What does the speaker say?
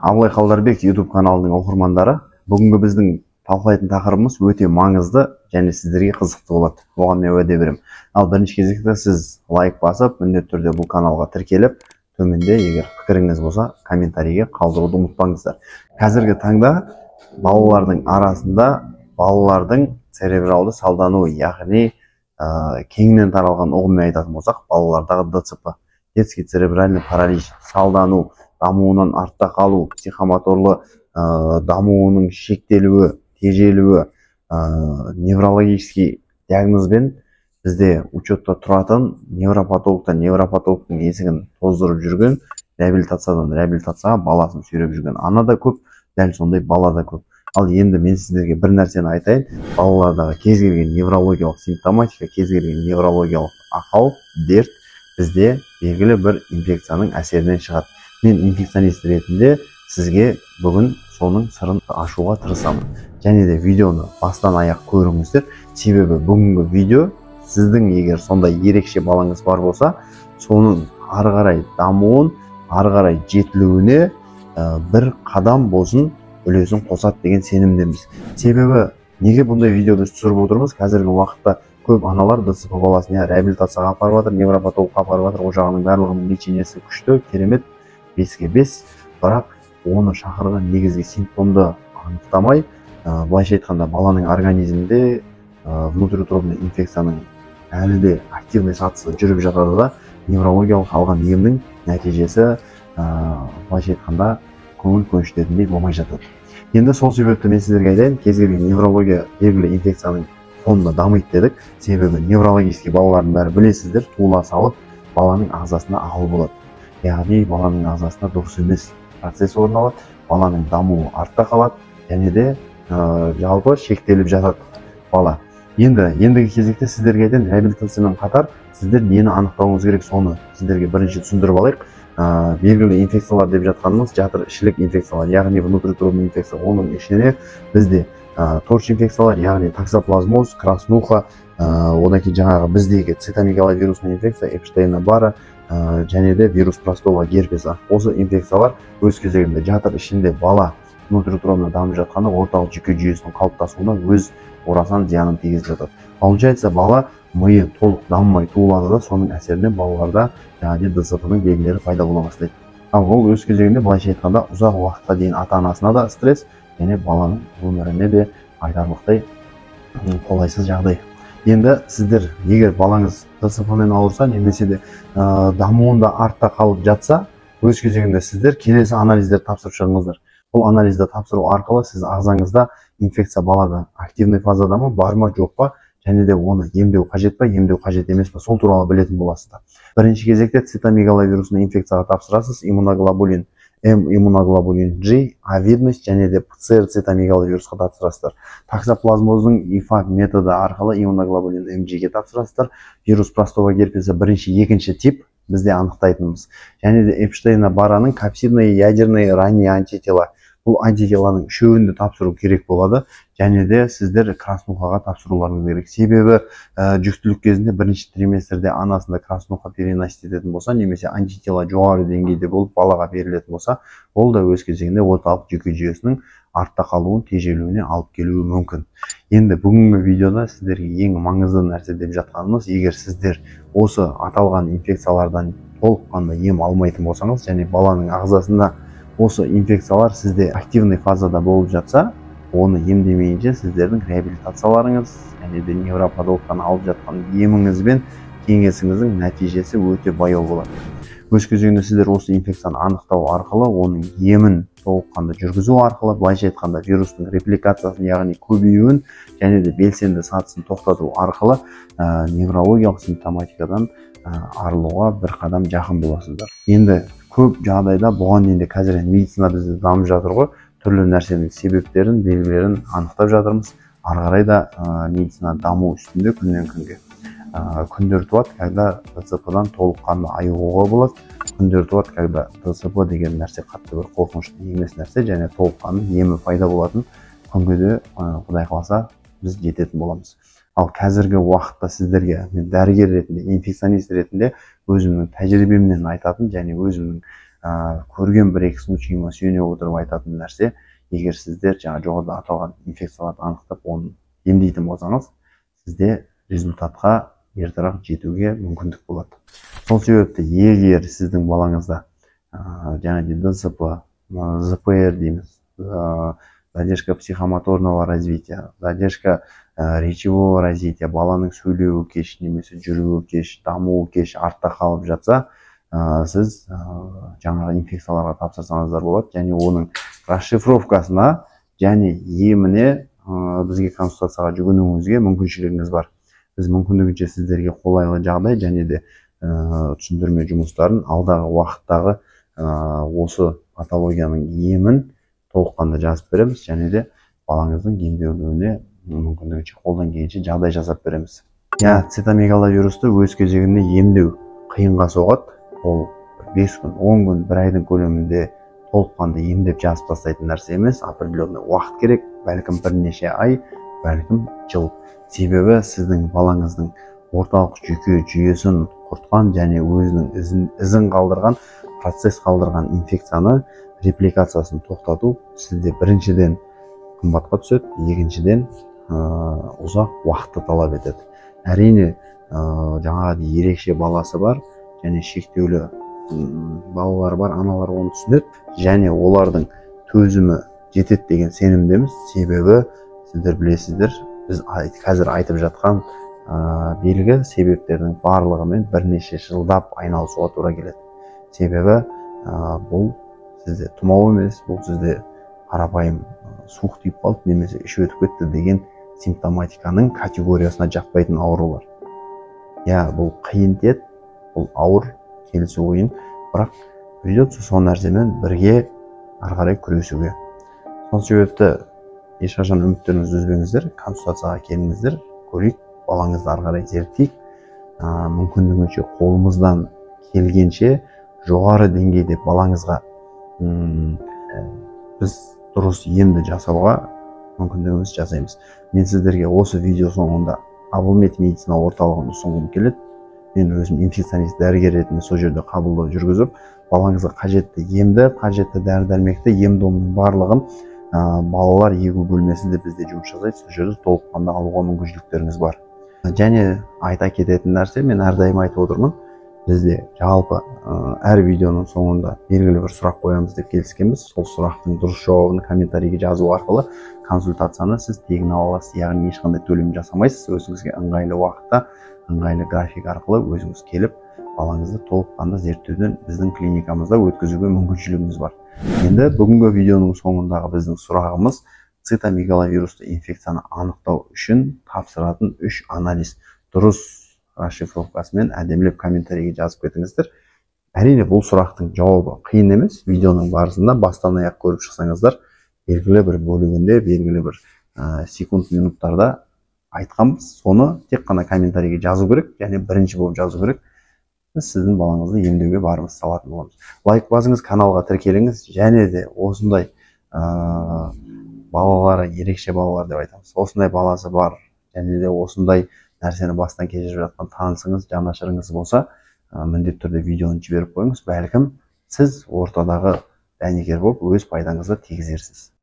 Абылай Қалдарбек YouTube каналының оқырмандары, бүгінгі біздің талқылайтын тақырыбымыз өте маңызды және сіздерге қызықты болады. Оған мен уәде беремін. Ал бірінші кезекте сіз лайк басып, міндетті түрде бұл каналға тіркеліп, төменде егер пікіріңіз болса, комментарийге қалдыруды ұмытпаңыздар. Қазіргі таңда балалардың арасында балалардың церебралды салдануы, яғни кеңінен таралған ұғыммен айтатын болсақ, балалардағы ДЦП, детский церебральный паралич, салдану, дамуынан артта қалу, психомоторлы дамуының шектелуі, тежелуі, неврологический диагнозбен бізде учетта тұратын невропатологтан невропатологтың есігін тоздырып жүрген, реабилитациядан реабилитацияға баласын сүйреп жүрген ана да көп, дәл сондай бала да көп. Ал енді мен сіздерге бір нәрсені айтайын, балалардағы кез келген неврологиялық симптоматика, кез келген неврологиялық ақау, дерт бізде белгілі бір инфекцияның әсерінен шығады. Мен инфекционист ретінде сізге бүгін соның сырын ашуға тырысамын. Және де видеоны бастан аяқ көріңіздер, себебі бүгінгі видео сіздің егер сондай ерекше балаңыз бар болса, соның ары қарай дамуын, ары қарай жетілуіне бір қадам болсын үлесін қосады деген сенімдеміз. Себебі неге бұндай видеоны түсіріп отырмыз? Қазіргі уақытта көп аналар ДЦП баласын реабилитацияға апарып жатыр, невропатологқа апарып жатыр, ол жағының барлығының лечениесі күшті, керемет, 5-ке 5, бірақ оны шақырған негізгі симптомды анықтамай, былайша айтқанда баланың организмінде внутриутробный инфекцияның әлі де активный сатысы жүріп жатады да, неврологиялық алған емнің нәтижесі былайша айтқанда көңіл көншітетіндей болмай жатады. Енді сол себепті мен сіздерге айтайын, кез келген неврология белгілі инфекцияның фонында дамиды дедік. Себебі неврологический балалардың бәрі білесіздер, туыла салып баланың ағзасында ақау болады. Яғни баланың ағзасында дұрыс емес процесс орын алады, баланың дамуы артта қалады, және де жалпы шектеліп жатады бала. Ендігі кезекте сіздерге айтайын, реабилитациямен қатар сіздер нені анықтауыңыз керек, соны сіздерге бірінші түсіндіріп алайық. Белгілі инфекциялар деп жатқанымыз жатыр ішілік инфекциялар, яғни внутриутробный инфекция. Оның ішіне бізде торч инфекциялар, яғни токсоплазмоз, краснуха, одан кейін жаңағы біздегі цитомегаловирусный инфекция, Эпштейна-Барра, және де вирус простого герпеса. Осы инфекциялар өз кезегінде жатыр ішінде бала внутриутробно дамып жатқанда орталық жүйке жүйесінің қалыптасуына өз орасан зиянын тигізіп жатады. Получается, бала миы толық дамымай туылады да, соның әсерінен балаларда жаңағы ДЦП-ның белгілері пайда бола бастайды. Ал ол өз кезегінде былайша айтқанда ұзақ уақытқа дейін ата-анасына да стресс және баланың өміріне де айтарлықтай қолайсыз жағдай. Енді сіздер егер балаңыз ДЦП-мен ауырса немесе де дамуында артта қалып жатса, өз кезегінде сіздер келесі анализдерді тапсырып шығыңыздар. Бұл анализді тапсыру арқылы сіз ағзаңызда инфекция балада активный фазада ма, бар ма, жоқ па, және де оны емдеу қажет па, емдеу қажет емес па, сол туралы білетін боласыздар. Бірінші кезекте цитомегаловирусный инфекцияға тапсырасыз, иммуноглобулин М, иммуноглобулин G, авидность және де ПЦР цитомегаловирусқа тапсырасыздар. Токсоплазмоздың ИФА методы арқылы иммуноглобулин МГ-ге тапсырасыздар. Вирус простого герпеса бірінші, екінші тип бізде анықтайтынымыз. Және де Эпштейна-Барраның капсидные ядерные ранние антитела. Бұл антителаның үшеуін де тапсыру керек болады. Және де сіздер краснухаға тапсыруларыңыз керек. Себебі жүктілік кезінде бірінші триместрде анасында краснуха переносить ететін болса, немесе антитела жоғары деңгейде болып балаға берілетін болса, ол да өз кезегінде орталық жүйке жүйесінің артта қалуын, тежелуіне алып келуі мүмкін. Енді бүгінгі видеода сіздерге ең маңызды нәрсе деп жатқанымыз, егер сіздер осы аталған инфекциялардан толыққанды ем алмайтын болсаңыз, және баланың ағзасында осы инфекциялар сізде активный фазада болып жатса, оны емдемейінше сіздердің реабилитацияларыңыз және де невропатологтан алып жатқан еміңіз бен кеңесіңіздің нәтижесі өте баяу болады. Өз кезегінде сіздер осы инфекцияны анықтау арқылы, оның емін толыққанды жүргізу арқылы, былайша айтқанда вирустың репликациясын, яғни көбеюін және де белсенді сатысын тоқтату арқылы неврологиялық симптоматикадан арылуға бір қадам жақын боласыздар. Енді көп жағдайда бұған дейін де қазір енді медицина бізде дамып жатыр ғой, түрлі нәрсенің себептерін, белгілерін анықтап жатырмыз. Ары қарай да медицина даму үстінде күннен күнге. Күндер туады, когда ДЦП-дан толыққанды айығуға болады. Күндер туады, когда ДЦП деген нәрсе қатты бір қорқынышты емес нәрсе және толыққанды емі пайда болатын күнге де, Құдай қаласа, біз жететін боламыз. Ал қазіргі уақытта сіздерге мен дәрігер ретінде, инфекционист ретінде өзімнің тәжірибемнен айтатын және өзімнің Көрген бір-екі случайыма сүйене отырып айтатын нәрсе, егер сіздер жаңа жоғарыда аталған инфекцияларды анықтап, оны емдейтін болсаңыз, сізде результатқа ертерек жетуге мүмкіндік болады. Сол себепті егер сіздің балаңызда жаңа ДЦП, ЗПР дейміз, задержка психомоторного развития, задержка речевого развития, баланың сөйлеуі кеш немесе жүруі кеш, дамуы кеш, артта қалып жатса, сіз жаңағы инфекцияларға тапсырсаңыздар болады және оның расшифровкасына және еміне бізге консультацияға жүгінуіңізге мүмкіншілігіңіз бар. Біз мүмкіндігінше сіздерге қолайлы жағдай және де түсіндірме жұмыстарын алдағы уақыттағы осы патологияның емін толыққанды жазып береміз және де балаңыздың емделуіне мүмкіндігінше қолдан келгенше жағдай жасап береміз. Иә, цитомегаловирусты өз кезегінде емдеу қиынға соғады. Ол 5 күн, 10 күн, бір айдың көлемінде толыққанды емдеп жазып тастайтын нәрсе емес. Определенный уақыт керек, бәлкім бірнеше ай, бәлкім жыл. Себебі сіздің балаңыздың орталық жүйке жүйесін құртқан және өзінің ізін қалдырған, процесс қалдырған инфекцияны репликациясын тоқтату сізде біріншіден қымбатқа түседі, екіншіден ұзақ уақытты талап етеді. Әрине, жаңағы ерекше баласы бар және шектеулі балалары бар аналар оны түсінеді және олардың төзімі жетеді деген сенімдеміз. Себебі сіздер білесіздер, біз қазір айтып жатқан белгі себептердің барлығымен бірнеше жылдап айналысуға тура келеді. Себебі бұл сізде тұмау емес, бұл сізде қарапайым суық тиіп қалды немесе іш өтіп кетті деген симптоматиканың категориясына жатпайтын аурулар. Иә, бұл қиын тиеді, бұл ауыр, келісу қиын, бірақ придется сол нәрсемен бірге ары қарай күресуге. Сол себепті ешқашан үміттеріңізді үзбеңіздер, консультацияға келіңіздер, көрейік, балаңызды ары қарай зерттейік. Мүмкіндігінше қолымыздан келгенше жоғары деңгейде балаңызға біз дұрыс емді жасауға мүмкіндігімізді жасаймыз. Мен сіздерге осы видео соңында Абылмет медицина орталығын ұсынғым келеді. Мен өзім инфекционист дәрігер ретінде сол жерде қабылдау жүргізіп, балаңызға қажетті емді, қажетті дәрі-дәрмекті, ем-домның барлығын балалар егу бөлмесінде бізде жұмыс жасайды, сол жерде толыққанды алуға мүмкіншіліктеріңіз бар. Және айта кететін нәрсе, мен әрдайым айтып отырмын, бізде жалпы әр видеоның соңында белгілі бір сұрақ қоямыз деп келіскенбіз. Сол сұрақтың дұрыс жауабын комментарийге жазу арқылы консультацияны сіз тегін ала аласыз, яғни ешқандай төлем жасамайсыз, өзіңізге ыңғайлы уақытта, ыңғайлы график арқылы өзіңіз келіп балаңызды толыққанды зерттеуден біздің клиникамызда өткізуге мүмкіншілігіңіз бар. Енді бүгінгі видеоның соңындағы біздің сұрағымыз цитомегаловирусты инфекцияны анықтау үшін тапсыратын 3 анализ дұрыс расшифровкасымен әдемілеп комментарийге жазып кетіңіздер. Әрине, бұл сұрақтың жауабы қиын емес. Видеоның барысында бастан аяқ көріп шықсаңыздар, белгілі бір бөлігінде, белгілі бір секунд, минуттарда айтқанбыз. Соны тек қана комментарийге жазу керек және бірінші болып жазу керек. Біз сіздің балаңызды емдеуге барымыз салатын боламыз. Лайк басыңыз, каналға тіркеліңіз және де осындай балалары, ерекше балалар деп айтамыз, осындай баласы бар және де осындай нәрсені бастан кешіріп жатқан танысыңыз, жанашырыңыз болса, міндетті түрде видеоны жіберіп қойыңыз. Бәлкім сіз ортадағы дәнекер болып өз пайдаңызды тигізерсіз.